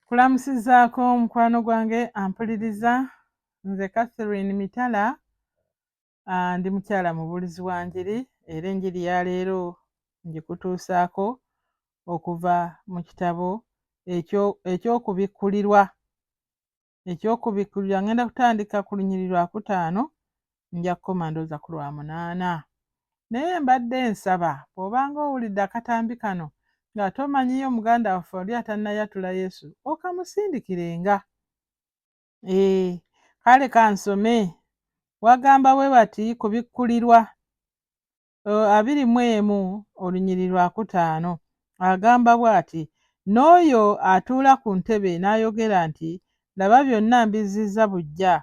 Nkulamusizaako mukwano gwange ampuliriza, nze Catherine Mitala, ndi mukyala mubuulizi wa njiri era enjiri ya leero ngikutuusaako okuva mu kitabo eky'Okubikkulirwa. Eky'Okubikkulirwa ngenda kutandika ku lunyiriri lwakutaano nja kukoma ndowooza ku lwa munaana. Naye mbadde nsaba bw'obanga owulidde akatambi kano ng'ate omanyiyo muganda waffe oli atannayatula Yesu okamusindikirenga. Ee, kale kansome. Wagamba bwe bati kubikkulirwa 21 olunyiriri lwakutaano agamba bw'ati, N'oyo atuula ku ntebe n'ayogera nti, Laba byonna mbizzizza buggya.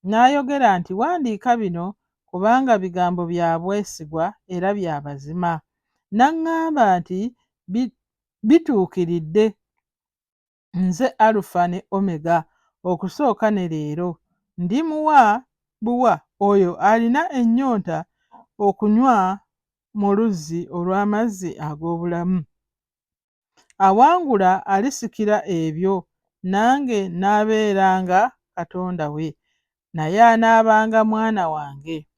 N'ayogera nti, Wandiika bino, kubanga bigambo bya bwesigwa era bya mazima. N'aŋŋamba nti, Bituukiridde. Nze Alufa ne Omega, okusooka ne leero. Ndimuwa buwa oyo alina ennyonta okunywa mu luzzi olw'amazzi ag'obulamu. Awangula alisikira ebyo, nange nnaabeeranga Katonda we, naye anaabanga mwana wange.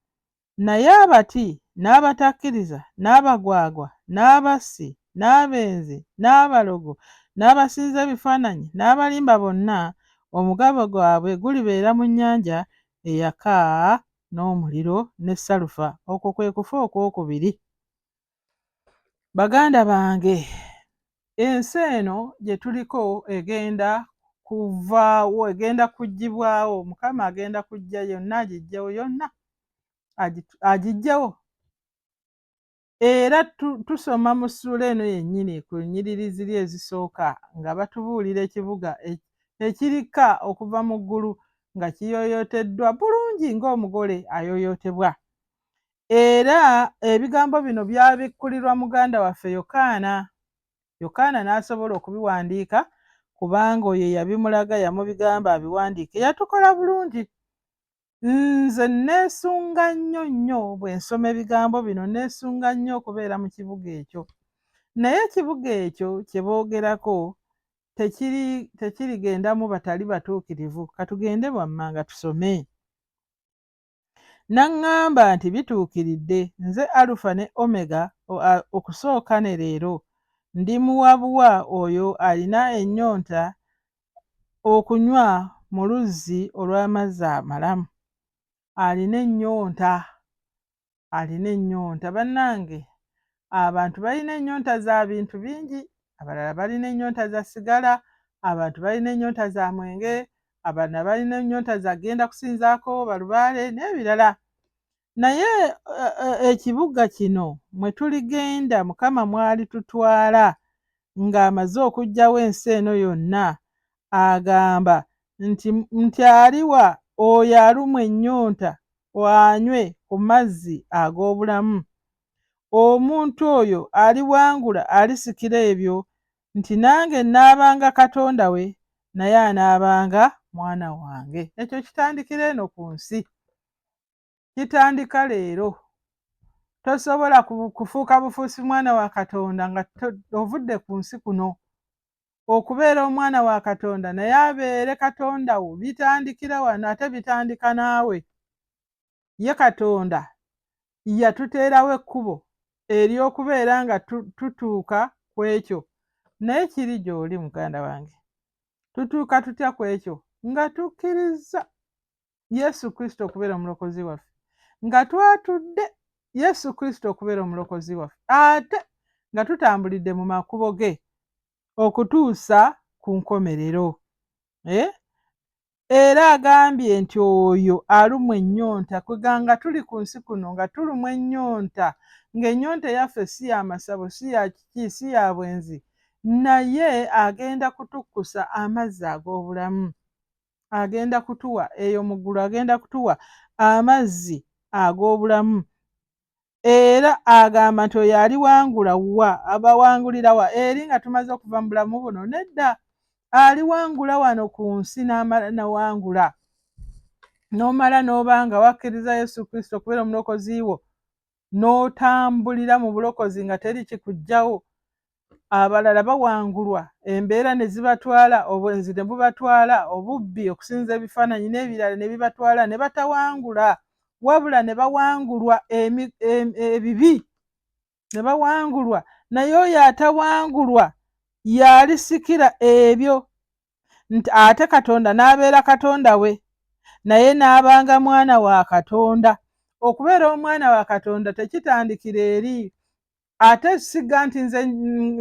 Naye abati, n'abatakkiriza, n'abagwagwa, n'abassi, n'abenzi, n'abalogo, n'abasinza ebifaananyi, n'abalimba bonna, omugabo gwabwe gulibeera mu nnyanja eyaka n'omuliro ne salufa, okwo kwe kufa okwokubiri. Baganda bange, ensi eno gye tuliko egenda kuvaawo, egenda kuggyibwawo. Mukama agenda kujja yonna agiggyewo yonna, agiggyewo. Era tusoma mu ssuula eno yennyini ku nnyiriri ziri ezisooka nga batubuulira ekibuga ekirikka okuva mu ggulu nga kiyooyooteddwa bulungi ng'omugole ayooyootebwa. Era ebigambo bino byabikkulirwa muganda waffe Yokaana. Yokaana n'asobola okubiwandiika kubanga oyo eyabimulaga yamubigamba abiwandiike. Yatukola bulungi. Nze nneesunga nnyo nnyo bwe nsoma ebigambo bino, nneesunga nnyo okubeera mu kibuga ekyo. Naye ekibuga ekyo kye boogerako tekiri tekirigendamu batali batuukirivu. Ka tugende wammanga tusome. N'aŋŋamba nti, Bituukiridde! Nze Alufa ne Omega, okusooka ne leero. Ndimuwa buwa oyo alina ennyonta okunywa mu luzzi olw'amazzi amalamu. Alina ennyonta, alina ennyonta. Bannange, abantu balina ennyonta za bintu bingi. Abalala balina ennyonta za sigala, abantu balina ennyonta za mwenge, abalala balina ennyonta za kugenda kusinzaako balubaale n'ebirala. Naye ekibuga kino mwe tuligenda Mukama mw'alitutwala ng'amaze okuggyawo ensi eno yonna, agamba nti, nti aliwa oyo alumwa ennyonta anywe ku mazzi ag'obulamu. Omuntu oyo aliwangula alisikira ebyo, nti nange nnaabanga Katonda we, naye anaabanga mwana wange. Ekyo kitandikira eno ku nsi. Kitandika leero. Tosobola kufuuka bufuusi mwana wa Katonda nga ovudde ku nsi kuno. Okubeera omwana wa Katonda naye abeere Katonda wo bitandikira wano ate bitandika naawe. Ye Katonda yatuteerawo ekkubo ery'okubeera nga tutuuka ku ekyo. Naye kiri gy'oli muganda wange. Tutuuka tutya ku ekyo? Nga tukkirizza Yesu Kristo okubeera omulokozi waffe, nga twatudde Yesu Kristo okubeera omulokozi waffe, ate nga tutambulidde mu makubo ge okutuusa ku nkomerero. Eh? Era agambye nti oyo alumwa ennyonta, kwega nga tuli ku nsi kuno nga tulumwa ennyonta, ng'ennyonta eyaffe si ya masabo, si ya kiki, si ya bwenzi, naye agenda kutukkusa amazzi ag'obulamu. Agenda kutuwa eyo mu ggulu, agenda kutuwa amazzi ag'obulamu. Era agamba nti oyo aliwangula wa? Abawangulira wa? Eri nga tumaze okuva mu bulamu buno? Nedda, aliwangula wano ku nsi n'amala nawangula. N'omala n'oba nga wakkiriza Yesu Kristo okubeera omulokozi wo, n'otambulira mu bulokozi nga teri kikuggyawo. Abalala bawangulwa embeera ne zibatwala, obwenzi ne bubatwala, obubbi, okusinza ebifaananyi n'ebirala ne bibatwala, ne batawangula, wabula ne bawangulwa ebibi, ne bawangulwa. Naye oyo atawangulwa y'alisikira ebyo, nti ate Katonda n'abeera Katonda we, naye n'abanga mwana wa Katonda. Okubeera omwana wa Katonda tekitandikira eri, ate siga nti nze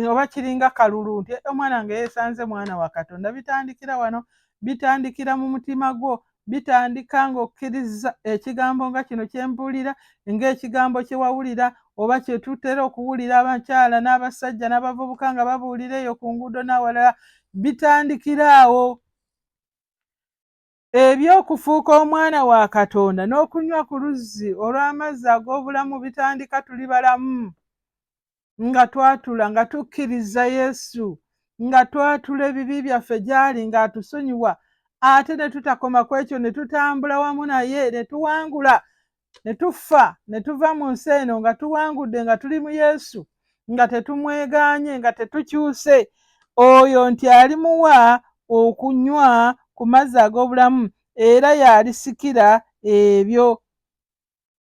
oba kiringa kalulu nti omwana nga yeesanze mwana wa Katonda. Bitandikira wano, bitandikira mu mutima gwo, bitandika ng'okkiriza ekigambo nga kino kye mbuulira, ng'ekigambo kye wawulira oba kye tutera okuwulira abakyala n'abasajja n'abavubuka nga babuulira eyo ku nguudo n'awalala. Bitandikira awo. Eby'okufuuka omwana wa Katonda n'okunywa ku luzzi olw'amazzi ag'obulamu bitandika tuli balamu, nga twatula, nga tukkiriza Yesu, nga twatula ebibi byaffe gy'ali, ng'atusonyiwa, ate ne tutakoma ku ekyo, ne tutambula wamu naye, ne tuwangula, ne tufa, ne tuva mu nsi eno nga tuwangudde, nga tuli mu Yesu, nga tetumwegaanye, nga tetukyuse. Oyo nti alimuwa okunywa ku mazzi ag'obulamu, era y'alisikira ebyo,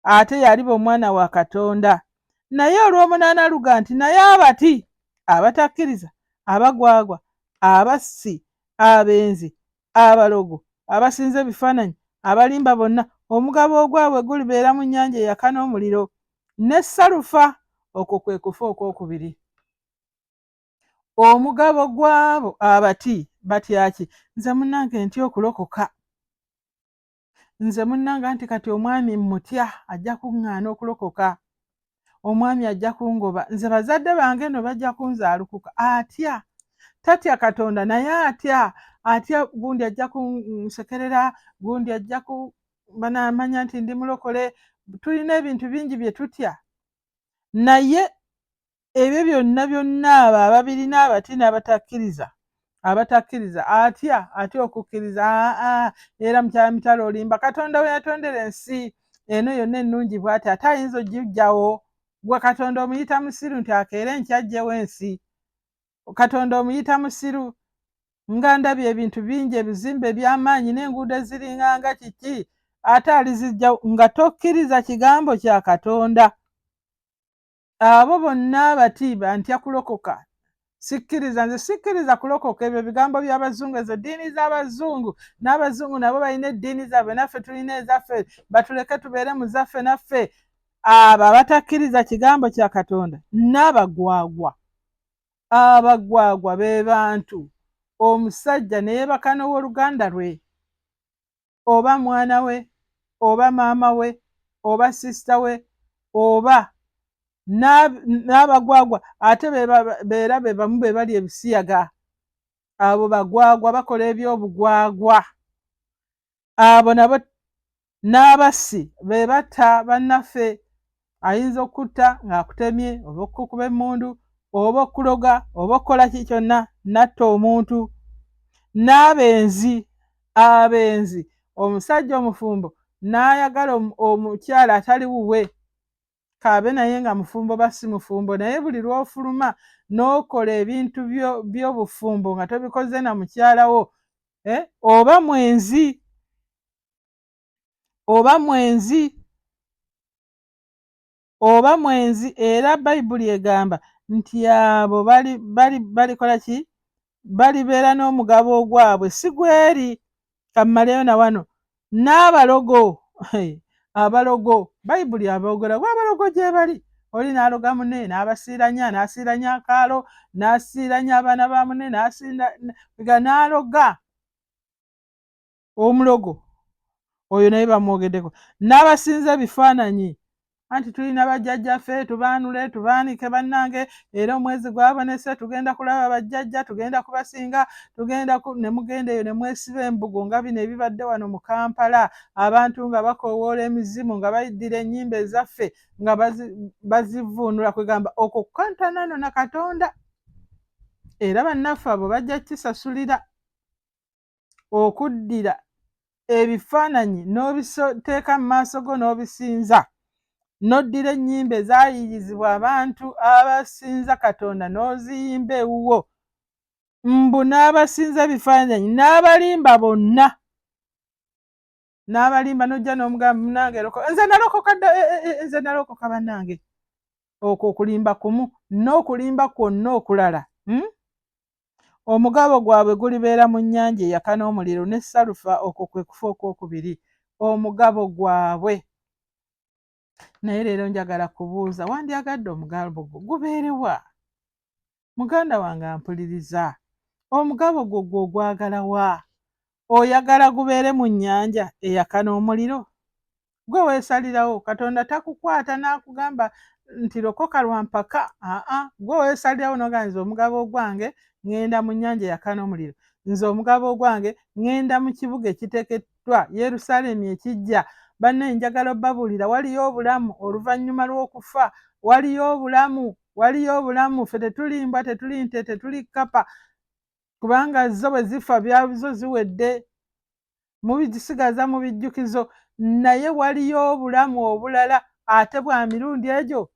ate yaliba omwana wa Katonda. Naye olw'omunaana luga nti, naye abati, abatakkiriza, abagwagwa, abassi, abenzi, abalogo, abasinza ebifaananyi, abalimba bonna, omugabo ogwabwe gulibeera mu nnyanja eyaka n'omuliro ne salufa. Okwo kwe kufa okwokubiri. Omugabo gw'abo abati batya ki? Nze munnange ntya okulokoka. Nze munnange nti kati omwami mmutya, ajja kuŋŋaana okulokoka, omwami ajja kungoba, nze bazadde bange no bajja kunzaalukuka. Atya, tatya Katonda, naye atya, atya gundi ajja kunsekerera, gundi ajja ku banamanya nti ndi mulokole. Tulina ebintu bingi bye tutya, naye ebyo byonna byonna abo ababirina, abati n'abatakkiriza, abatakkiriza, atya, atya okukkiriza. Aa, era mukyala mitala olimba. Katonda we yatondera ensi eno yonna ennungi bw'ati, ate ayinza ogijjawo? Gwe Katonda omuyita musiru nti akeere enkya ajjewo ensi? Katonda omuyita musiru? Nga ndabye ebintu bingi, ebizimbe eby'amaanyi n'enguudo eziringanga kiki, ate alizijjawo, nga tokkiriza kigambo kya Katonda. Abo bonna abati bantya kulokoka, sikkiriza, nze sikkiriza kulokoka, ebyo bigambo by'abazungu, ezo ddiini z'abazungu, n'abazungu nabo balina eddiini zaabwe, naffe tulina ezaffe, batuleke tubeere mu zaffe naffe. Abo abatakkiriza kigambo kya Katonda n'abagwagwa. Abagwagwa be bantu omusajja ne yeebaka n'owooluganda lwe, oba mwana we, oba maama we, oba sister we, oba n'abagwagwa ate beera be bamu be bali ebisiyaga. Abo bagwagwa, bakola ebyobugwagwa. Abo nabo n'abassi, be batta bannaffe. Ayinza okutta ng'akutemye, oba okukuba emmundu, oba okuloga, oba okukola ki kyonna n'atta omuntu. N'abenzi, abenzi, omusajja omufumbo n'ayagala omukyala atali wuwe, kaabe naye nga mufumbo ba si mufumbo, naye buli lw'ofuluma n'okola ebintu by'obufumbo nga tobikoze na mukyala wo, oba mwenzi, oba mwenzi, oba mwenzi. Era Bayibuli egamba nti abo balikola ki? Balibeera n'omugabo ogwabwe si gweri. Kammaleyo na wano n'abalogo. Abalogo Bayibuli aboogera, abalogo gye bali. Oli n'aloga munne, n'abasiiranya, n'asiiranya akaalo, n'asiiranya abaana ba munne, n'asiga n'aloga. Omulogo oyo naye bamwogeddeko. N'abasinza ebifaananyi, anti tulina bajjajjaffe, tubaanule, tubaanike bannange, era omwezi gwabonese, tugenda kulaba bajjajja, tugenda kubasinga, tugenda ne mugenda eyo ne mwesiba embugo, nga bino ebibadde wano mu Kampala, abantu nga bakoowoola emizimu, nga bayiddira ennyimba ezaffe nga bazivuunula. Kwegamba okwo kukantanano na Katonda, era bannaffe abo bajja kisasulira. Okuddira ebifaananyi n'obiteeka mu maaso go n'obisinza. N'oddira ennyimba ezaayiiyizibwa abantu abasinza Katonda n'oziyimba ewuwo, mbu n'abasinza ebifaananyi n'abalimba bonna, n'abalimba, n'ojja n'omugamba, "Munange, nze nalokoka dda, e, e, e, nze nalokoka bannange." Okwo okulimba kumu n'okulimba kwonna okulala, Omugabo gwabwe gulibeera mu nnyanja eyaka n'omuliro ne salufa, okwo kwe kufa okwokubiri, omugabo gwabwe. Naye leero njagala kubuuza, wandyagadde omugabo gwo gubeerewa? Muganda wange ampuliriza, omugabo gwo gwe ogwagala wa? Oyagala gubeere mu nnyanja eyaka n'omuliro? Gwe weesalirawo. Katonda takukwata n'akugamba nti lokoka lwa mpaka. Aa, gwe weesalirawo n'ogamba, "Nze omugabo ogwange ŋŋenda mu nnyanja eyaka n'omuliro. Nze omugabo ogwange ŋŋenda mu kibuga ekiteekeddwa, Yerusaalemi ekijja." Banne, njagala obbabuulira, waliyo obulamu oluvannyuma lw'okufa. Waliyo obulamu, waliyo obulamu. Ffe tetuli mbwa, tetuli nte, tetuli kkapa, kubanga zo bwe zifa byazo ziwedde, mubisigaza mu bijjukizo. Naye waliyo obulamu obulala ate bwa mirundi egyo.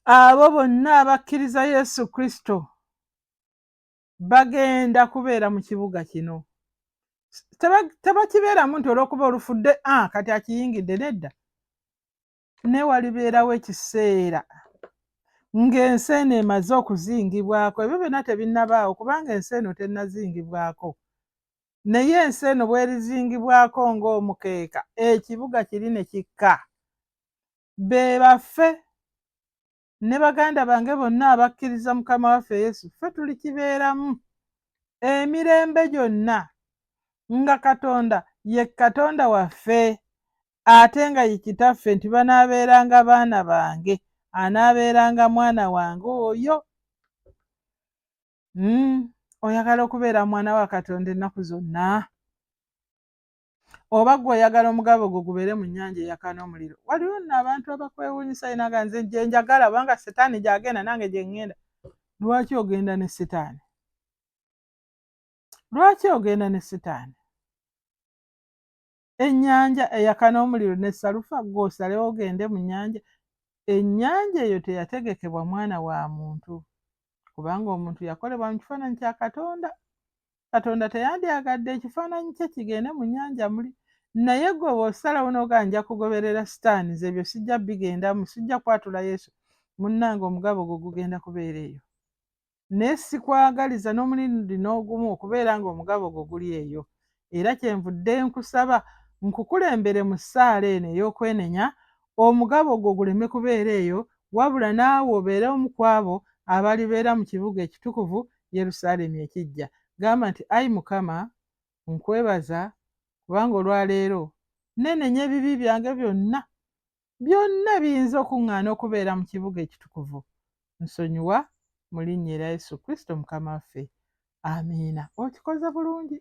Abo bonna abakkiriza Yesu Kristo bagenda kubeera mu kibuga kino. Tebakibeeramu nti olw'okuba olufudde, ah, kati akiyingidde. Nedda, ne walibeerawo ekiseera ng'ensi eno emaze okuzingibwako. Ebyo byonna tebinnabaawo, kubanga ensi eno tennazingibwako. Naye ensi eno bw'erizingibwako ng'omukeeka, ekibuga kiri ne kikka. Be baffe ne baganda bange bonna abakkiriza Mukama waffe Yesu, ffe tulikibeeramu emirembe gyonna, nga Katonda ye Katonda waffe ate nga ye Kitaffe, nti banaabeeranga baana bange, anaabeeranga mwana wange oyo. Oyagala okubeera mwana wa Katonda ennaku zonna, oba gwe oyagala omugabo gwo gubeere mu nnyanja eyaka n'omuliro? Waliwo nno abantu abakwewuunyisa, inaga, "Nze gye njagala, obanga Setaani gy'agenda nange gye ŋŋenda." Lwaki ogenda ne Setaani? Lwaki ogenda ne Setaani? Ennyanja eyaka n'omuliro ne salufa, gwe osalewo ogende mu nnyanja. Ennyanja eyo teyategekebwa mwana wa muntu, kubanga omuntu yakolebwa mu kifaananyi kya Katonda. Katonda teyandyagadde ekifaananyi kye kigende mu nnyanja muli. Naye gwe bw'osalawo n'ogamba, "Nja kugoberera Sitaani, nze ebyo sijja bigendamu, sijja kwatula Yesu," munnange, omugabo gwo gugenda kubeera eyo. Naye sikwagaliza n'omulindi n'ogumu okubeera ng'omugabo gwo guli eyo. Era kyenvudde nkusaba nkukulembere mu ssaala eno ey'okwenenya, omugabo gwo guleme kubeera eyo, wabula naawe obeere omu ku abo abalibeera mu kibuga ekitukuvu, Yerusaalemi ekiggya. Gamba nti, "Ayi Mukama, nkwebaza kubanga olwaleero nenenya ebibi byange byonna, byonna biyinza okuŋŋaana okubeera mu kibuga ekitukuvu. Nsonyiwa mu linnya erya Yesu Kristo Mukama waffe. Amiina." Okikoze bulungi.